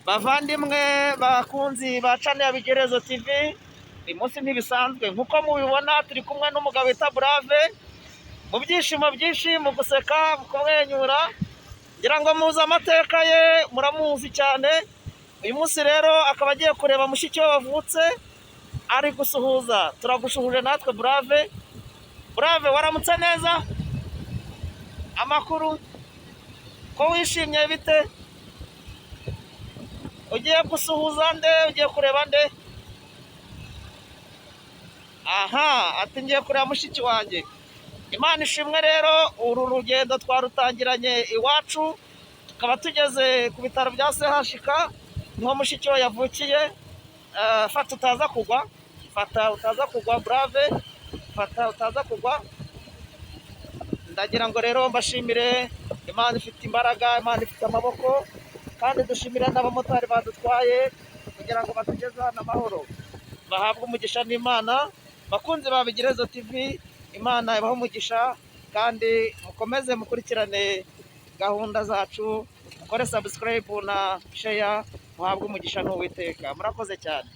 Bavandimwe bakunzi ba channel ya Bigerezo TV, uyu munsi ntibisanzwe. Nk'uko mubibona, turi kumwe n'umugabo wita Brave, mu byishimo byinshi, mu guseka, mu kumwenyura. Ngira ngo muzi amateka ye, muramuzi cyane. Uyu munsi rero akaba agiye kureba mushiki we wavutse, ari gusuhuza. Turagusuhuje natwe, Brave. Brave, waramutse neza? Amakuru? Ko wishimye, bite? Ugiye gusuhuza nde? Ugiye kureba nde? Aha, ati: "Ngiye kureba mushiki wanjye." Imana ishimwe rero, uru rugendo twarutangiranye iwacu, tukaba tugeze ku bitaro bya CHUK, niho mushiki we yavukiye. Fata utaza kugwa, fata utaza kugwa, Brave, fata utaza kugwa. Ndagira ngo rero mbashimire. Imana ifite imbaraga, Imana ifite amaboko, kandi dushimire n'abamotari badutwaye kugira ngo batugeze hano amahoro. Bahabwe umugisha n'Imana. Bakunzi ba Bigerezo TV, Imana ibahe umugisha, kandi mukomeze mukurikirane gahunda zacu, mukore subscribe na share. Muhabwe umugisha n'Uwiteka. Murakoze cyane.